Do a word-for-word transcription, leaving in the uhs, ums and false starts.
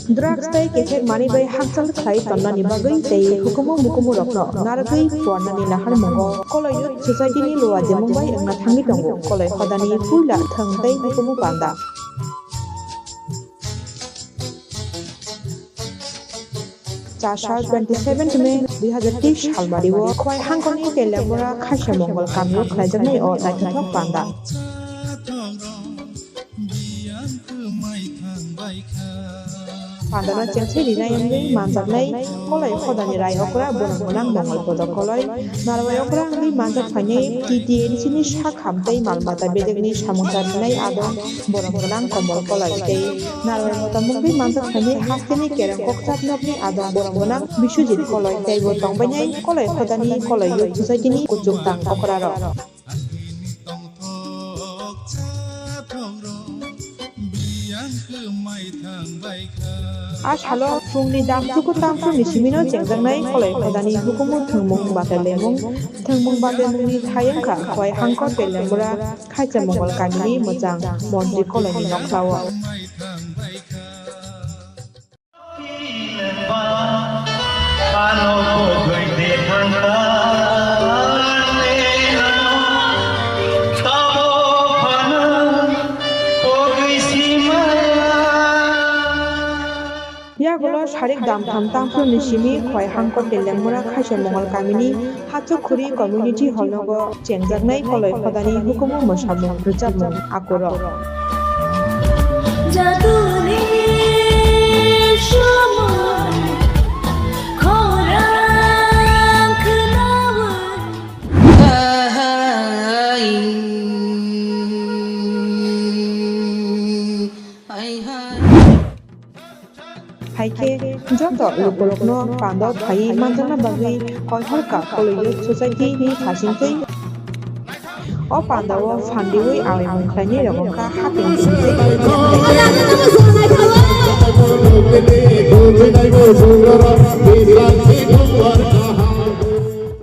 Drugs tei kethek manwi bai hakchal khlai tonnani bagwi tei hukumu mukumurokno narwgwi phuarnani naharmungo Koloi Youth Society ni luajemung bai wngna thangwi tongo Koloi hodani puila thwng tei hukumu panda. Chasal twenty seven May dui hazar teis salbario Khwai Hangkoni Teliamura Khaisa Mongol kamio khlaijaknai o naithothok panda. Pandano chengthwi rinai wngwi manjaknai Koloi hodani rai okra borok gwnang Mongol Bodok Koloi, narwai okra wngwi manjak phainai T T A D C ni sak ham tei mal mata bedekni samungsa rinai adong borok gwnang Komol Koloi tei narwai mota mungwi manjak phainai hasteni kereng kokchap nokni adong borok gwnang Biswajit Koloi tei bo tongbainai Koloi hodani Koloi Youth Society ni kuchuk tang okrarok. A salo phungni dam chuku tamsukni simino chengjaknai Koloi hodani hukumu thwngmung batai lemung, thwngmung batai mungni thai wngkha Khwai Hangkor Teliamura Khaisa Mongol kamini mwchang montri Koloini nokhlao. Yagulo sarik damtham tamsukni simi Khwai Hangkor Teliamura Khaisa Mongol kamini Hachukkhuri Community Hall nogo chengjaknai Koloi hodani hukumu mwsamung rwchapmung akurok. Hai khe joto lukurokno pandao phaiwi manjakna bagwi koithor ka Koloi Youth Society ni phasingtwi o pandao phan riwi awaimung khlainai rok wngkha haping singtwi.